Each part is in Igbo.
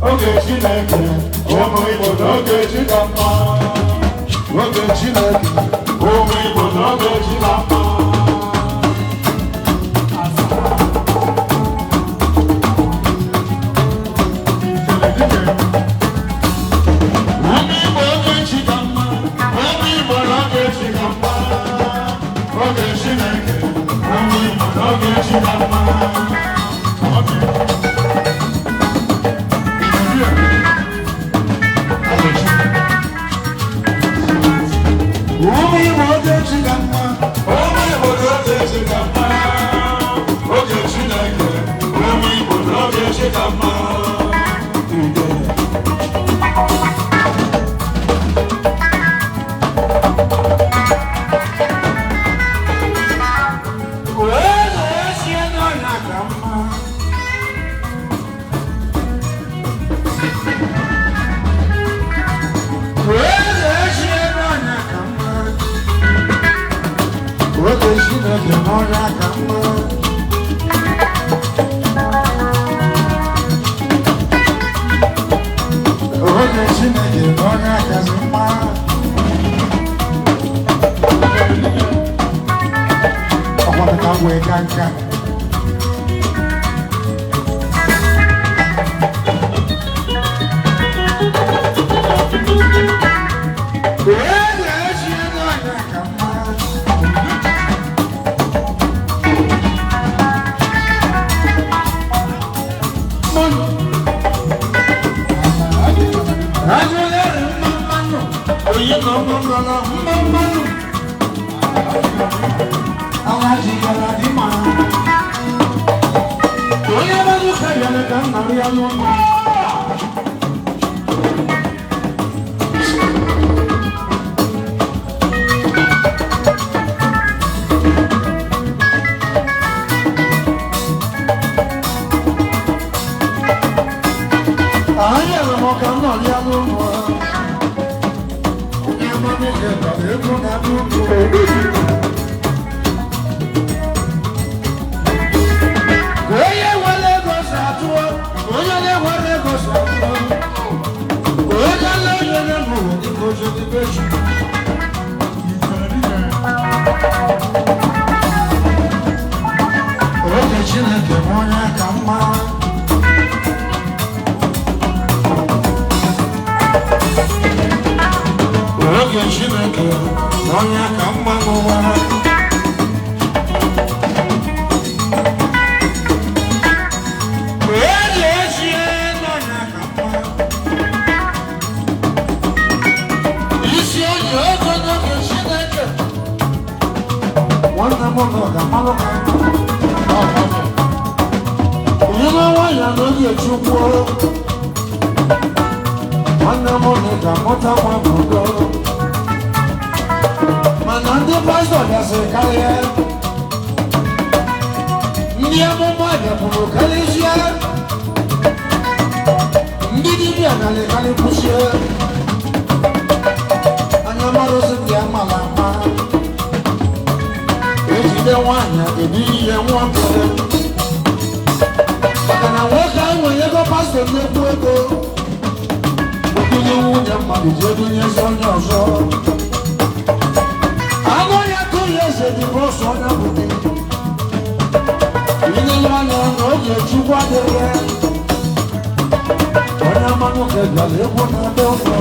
Oge Chineke, ụmụ Igbo n'oge chi ka mma. Oge Chineke, ụmụ Igbo n'oge chi ka mma. Ụmụ Igbo oge chi ka mma. Ụmụ Igbo, oge chi ka mma. Ụmụ Igbo, n'oge chi ka mma. Oge Chineke, ụmụ Igbo, n'oge chi ka mma. Udo. Wee na-esi n'ọnya ka mma. Wee na-esi n'ọnya ka mma. Oge Chineke n'ọnya ka mma. Oge Chineke n'ọnya kasị mma. Ọkwa ka m wee ka nka. Wee na-esi n'ọnya ka mma. Mmanụ. Ajụlere mma mmanụ. Onye na ọmụmụlọ mma mmanụ. Alhaji Galadima. Onye mmadụ ka yere ka nna ya n'ụlọ. Anyị m ka m nọ ya n'ụlọ. Onye mmadụ ga-ebara ego na n'ụlọ. Ka onye nwere ego si atụọ, ka onye na-enwere ego si atụọ. Ka onye na-enye n'ụwa dịka oche dịbe chi. Oge Chineke bụ onye ka mma. Oge Chineke bụ onye ka mma n'ụwa. Oge echie n'ọnya ka mma. Isi onye ogo n'oge Chineke. Nwanne m nọ ga-amalụ ka onye na-nwa ya n'oge Chukwu. Nwanne m nọ ga-amụta nwa n'udo. Mana ndị pastọ bịasịrị karịa. Ndị amụma bịakwuru karịsịa. Ndị dibịa garịkarị kwụsie. Anya marụsị ndị amala ama. Ejide nwaanyị ebi ihe nwoke. Maka na nwoke ahụ nwere ego pastọ nnekwu ego. Okunye nwunye mmadụ ji edunyezi onye ọzọ. Anụ ya tụghị eze dị bụ ọsọ onye bụ di. Ilelu anya n'oge Chukwu adịghị. Onye ama nwoke bịara egwu na-adị ụtọ.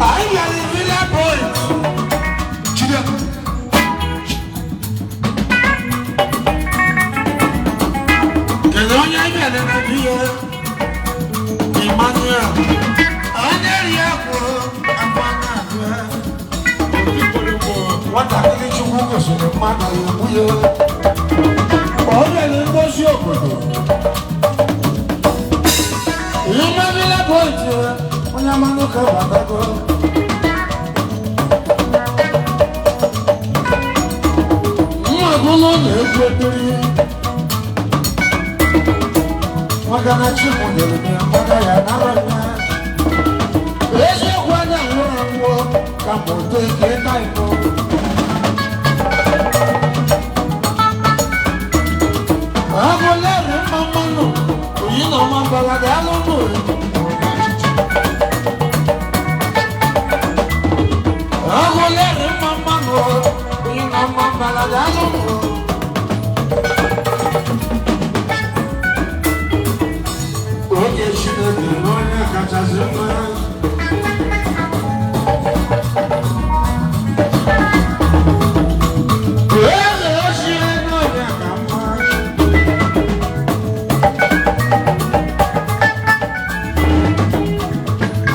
Anyị bịara Villa Point. Jide. Kedu onye anyị bịara na be ya? Emmanuel. Onye ri akwụrụ akwa na-agụ ya. Nwatakịrị Chukwu gosiri mmadụ ya egbu ya. Ọ bịara ngosi obodo. Ime Villa Point, onye amanụ ka batago. Mma na-egwu ekpiri. Maka na chi m nyere m ya, maka ya nara m ya. Eziokwu anya nwụrụ anwụọ ka m ụtọ ike ịta iko. Agụlerị mma mmanụ, oyi na ọma mbala dị alụ n'oyi. Agụlerị mma mmanụ, oyi na ọma mbala dị alụ n'oyi. Oge Chineke n'onye kachasị mma. Eze ochie n'onye ka mma.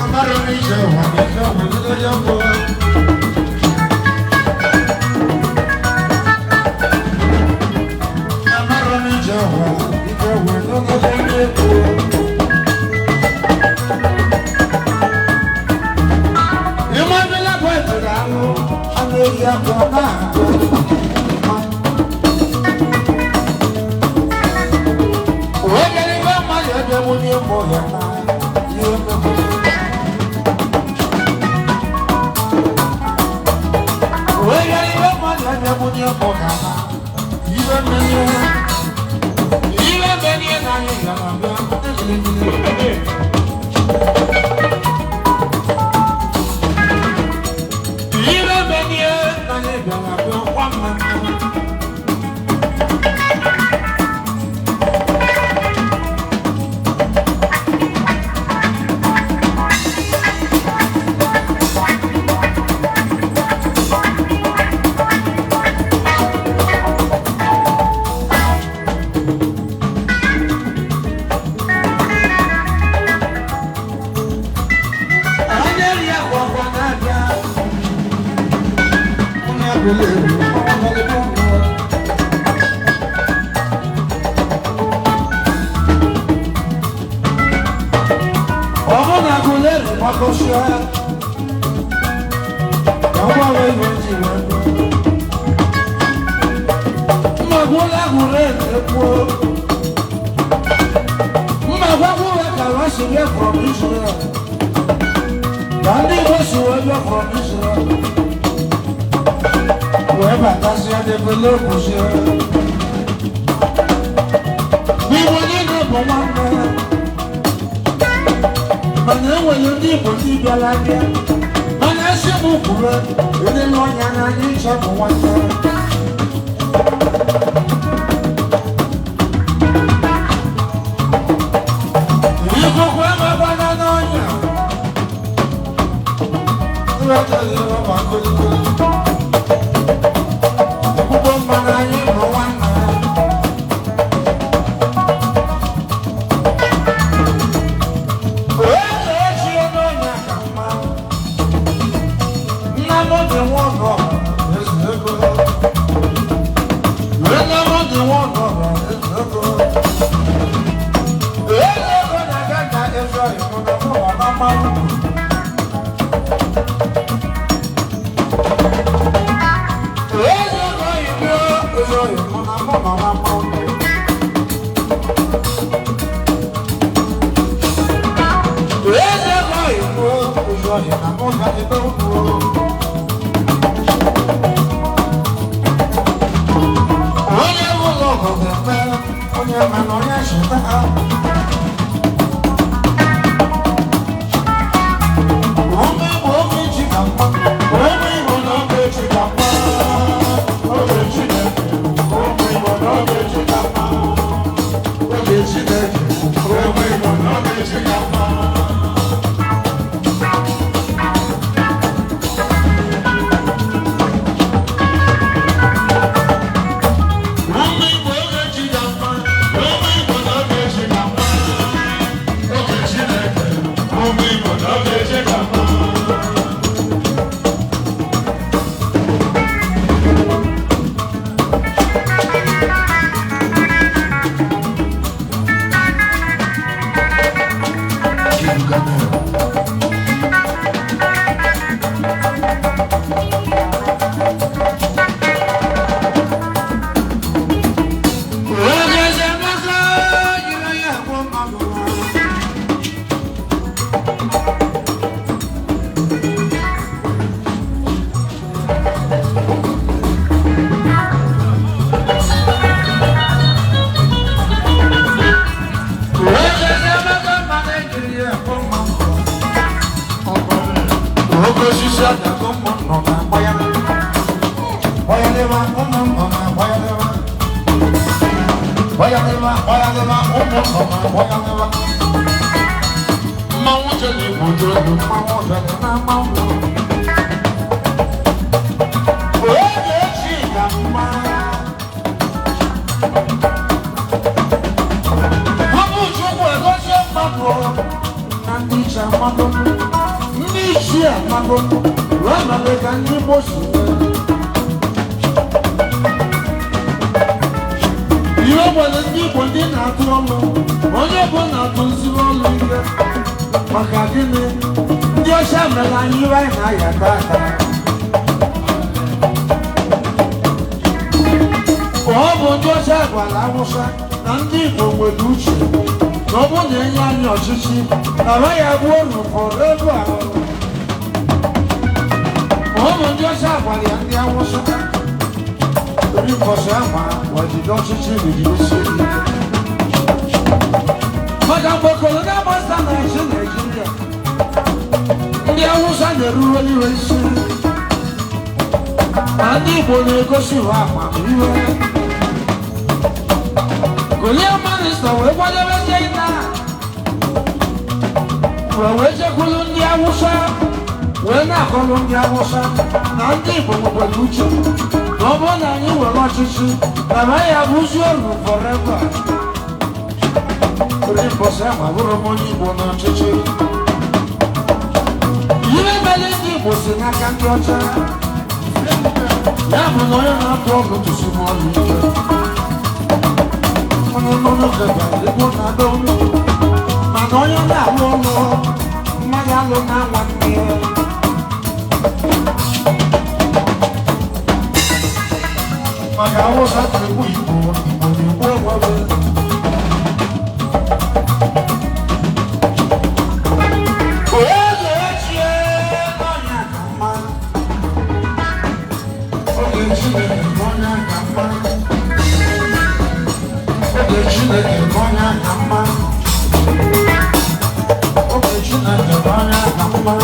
Amara m ije ụwa na ife ọgwụgwụ ya mbụ. Amara m ije ụwa ife ọgwụgwụ ya mbụ. Obodo mmanwụ bịara n'ama ụlọ. Oge echi ka mma. Ọ bụ Chukwu egozie mmadụ na ndị iche amadụ, ndị ichie amadụ, wee mere ka ndị Igbo si mee. Ihe nwere ndị Igbo ndị na-atụ ọlụ, onye bụ na-atụ nziri ọlụ ike. Maka gịnị? Ndị ọcha mere anyị iwe anyị na-aya tata. Ọ bụ ndị ọcha gwara Awụsa na ndị Igbo nwere uche na ọ bụ na enye anyị ọchịchị na ha ya bụ oru forever. Ọ bụ ndị ọcha gwara ya ndị Awụsa. Ndị mbọsị ama wajide ọchịchị riri isi ike. Maka mgbe colonial master na-achị Naịjirịa, ndị Awụsa na-eruwe iwe isi. Na ndị Igbo na-egosi ha amamihe. Colonial master wee kwadebezie na wee jekwuru ndị Awụsa wee na-akọrọ ndị Awụsa na ndị Igbo nwekwara uche na ọ bụrụ na anyị were ọchịchị na ha ya bụzi oru forever. Ndị mbọsị ahụ abụrụ m onye Igbo n'ọchịchị. Ihe mere ndị Igbo si n'aka ndị ọcha ya bụ na onye na-atụ ọgụ tụsiri ọlụ ike. Onye nọ n'oge gara egwu na-ada olu, mana onye na-alụ ọlụ mmadụ alụ na nwanne ya. Maka Awụsa na-egbu Igbo, Igbo na-egbu onwe. Oge ochie n'ọnya ka mma. Oge Chineke n'ọnya ka mma. Oge Chineke n'ọnya ka mma. Oge Chineke n'ọnya ka mma.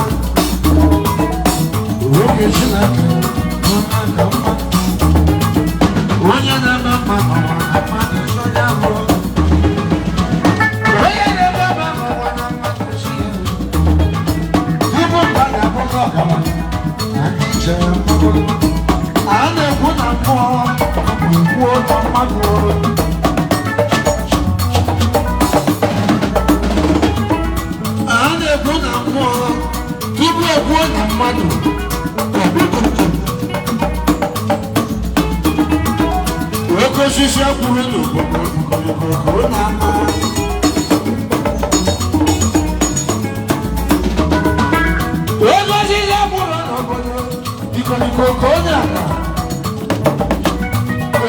Oge Chineke n'ọnya ka mma. Onye na-eme mma n'ụwa na mmadụ nsọ ya bụ. Onye na-eme mma n'ụwa na mmadụ nsọ ya bụ. Ibu mmadụ abụghị ọgaranya na ndị iche mmadụ. A na-ekwu na mmụọ ekwu na mmadụ. A na-ekwu na mmụọ tupu ekwuo na mmadụ. Oke osisi akwụrụ n'obodo okirikiri na-ama. Oke osisi akwụrụ n'obodo ikoliko ka onye ala.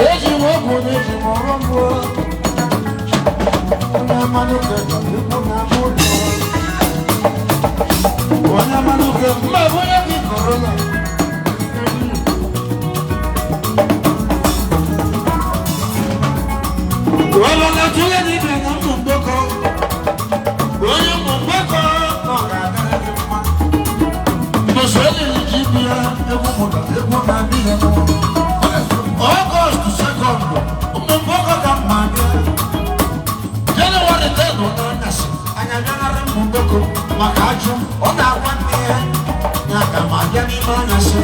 Eji m ọgwụ na eji m ọrụ mbụ. Onye mmanụ kere ikwu na ama ụlọ. Onye mmanụ kere mma bụ onye gị korona. Ọlọ́lá tó lé níbẹ̀ na ụmụ mgbakọ. Onye ụmụ mgbakọ nọ ga-adịrị gị mma. Mbọsị eliri ji bi ya egwu mụta egwu na-abịa ya n'ụlọ. Ọgọst 2nd, ụmụ mgbakọ ka mma bịa. Jenụwarị 10 n'anyasị, anyị abịanarị ụmụ mgbakọ maka ajụ ọ na-agwa nne ya ya ka ma abịa n'ime anyasị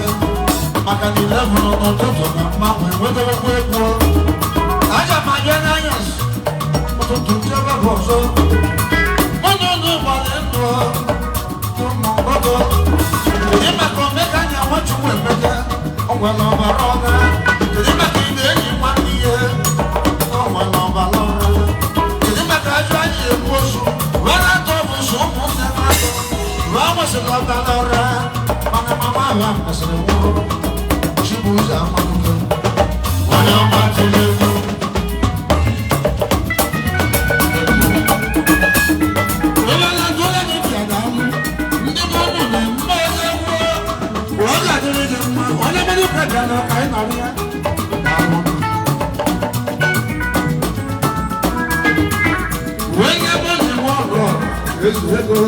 maka na 11 n'ụtụtụ na mma wee nwetawakwa egwu. Aja ma abịa n'anyasị ụtụtụ ndị ọba bụ ọzọ. Onye ụlọ gbara ndụ ụmụ mgbakọ. Kedu maka omeka anya Nwachukwu Emeka ọ nwere ọbara ọna? Kedu maka ide enyi nwanne ihe ọ nwere ọbara ọna? Kedu maka ajụ anyị egbu ozu wee na-atọ bụ so ụmụnne mmadụ wee nwesịrị ọbara ọra mana mama ha mesịrị nwụrụ. Chibuzo Amanuke onye ọma tụrụ egwu. Onye mmadụ ka bịa na ka anyị nọrọ ya. Wee nye m ozi nwa ọrụ ezu ego.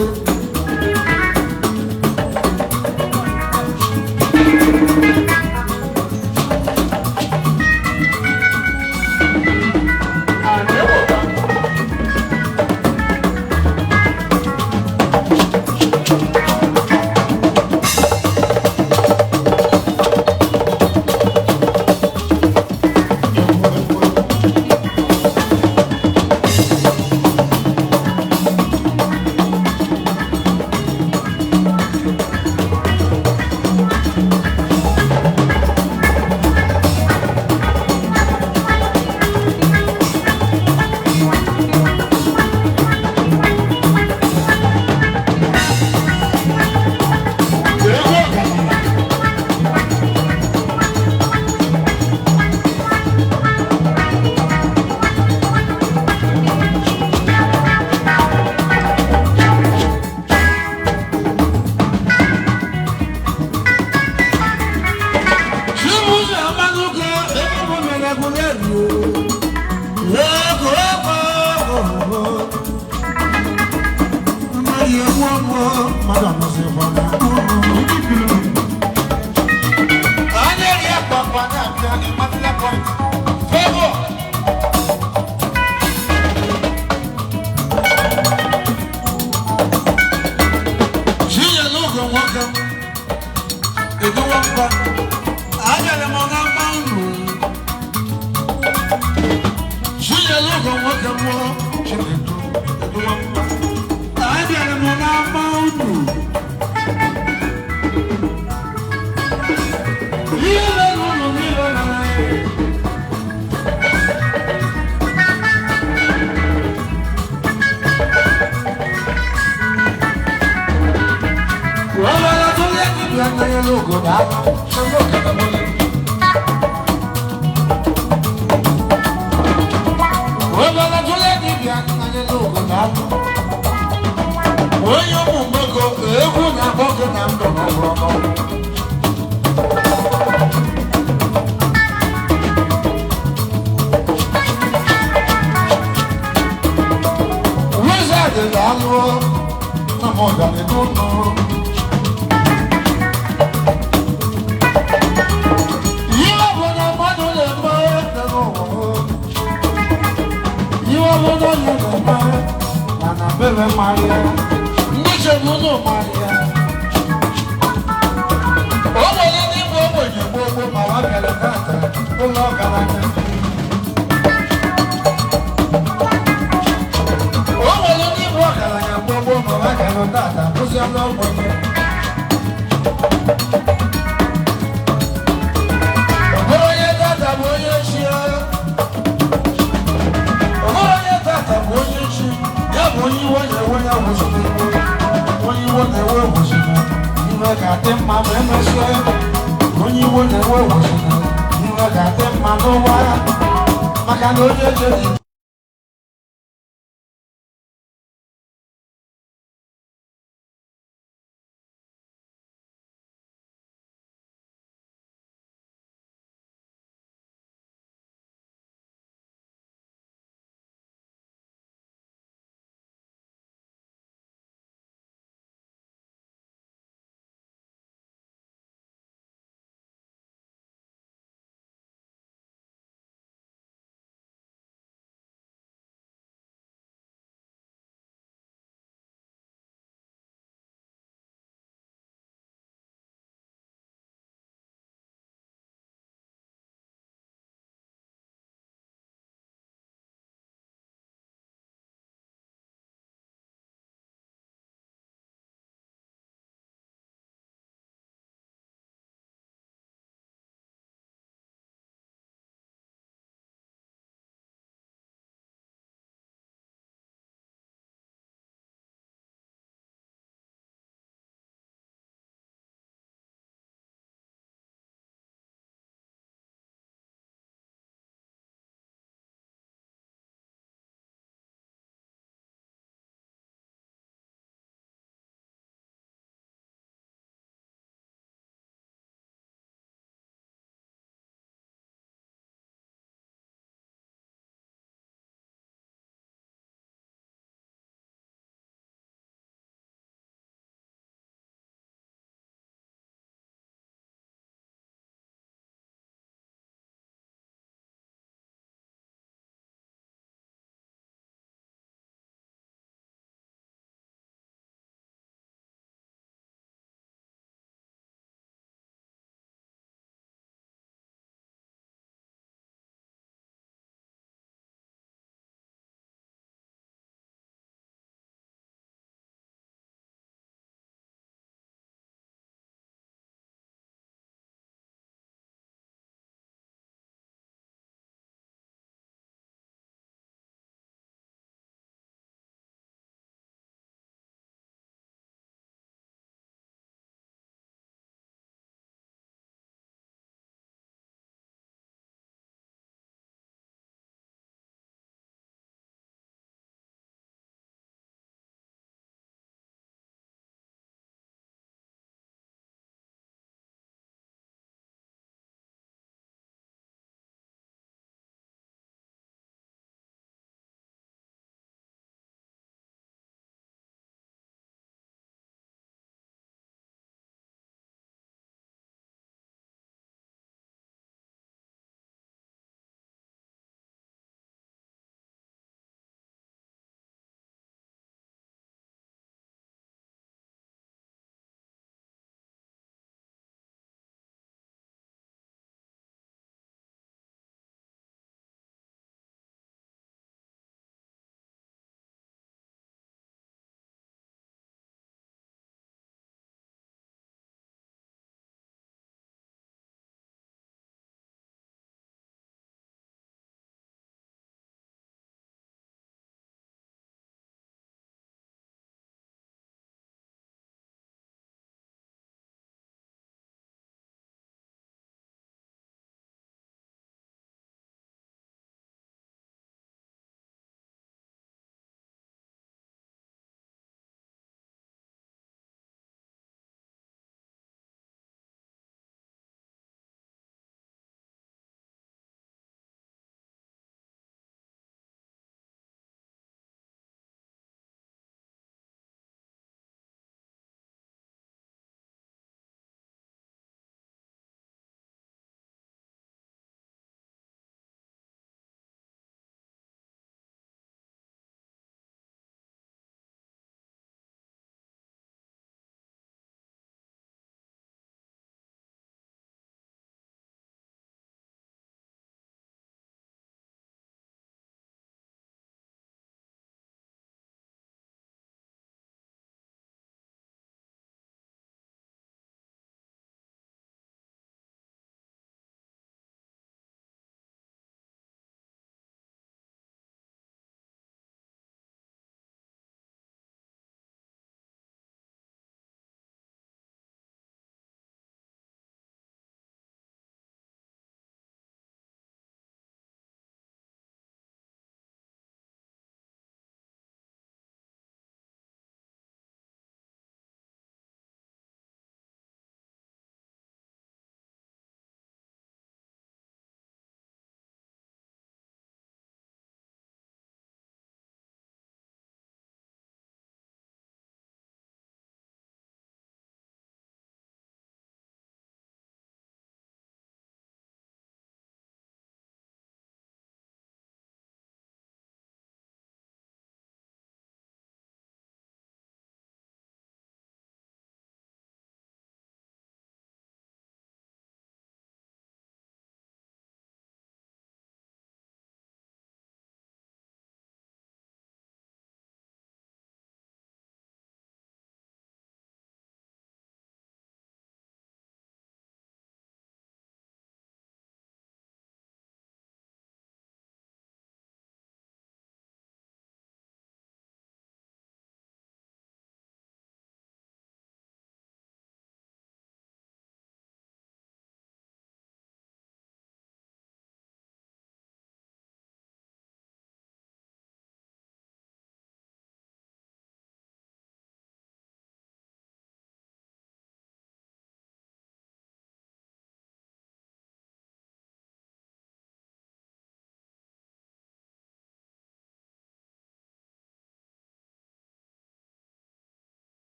m mmadụ anọzikwa na unu. Onye ri akpakpa na-abịa ịmatụla point. Favor. Chinyere oge nwoke m, eduwe mba, agara m na mba unu. Chinyere oge nwoke m, Chinedu, eduwe mba, agara m na mba unu. Ihe mere unu niile mere. Wọ́n tó lé níbi ẹgbẹ́ lógo dáná, ṣé ló kẹ́kẹ́ mọ́lẹ̀? Wọ́n tó lé níbi ẹgbẹ́ lógo dáná. Onye ụmụ mgbakọ egwu na-akpọ gị na ndụ n'ọgbọrọ. Wizard ga-alụ na m ọganihu n'ụlọ. Ihe ọ bụla mmadụ na-eme n'ụwa, ihe ọ bụla onye na-eme mana bebe mara ya, ndị chere ụlọ mara ya. O nwere ndị bụ ogbenye gboo gboo ma ọ bịara tata ụlọ ọgaranya. O nwere ndị bụ ọgaranya gboo gboo ma ọ bịara tata kwụsị ọnụ ogbenye. Onye tata bụ onye chi, onye tata bụ onye chi, ya bụ onye iwe na-ewe ya wụziri, onye iwe na-ewe wụziri, iwe ga-adị mma ma emesịa. Onye iwe na-ewe wụziri, iwe ga-adị mma n'ụwa, maka na onye jere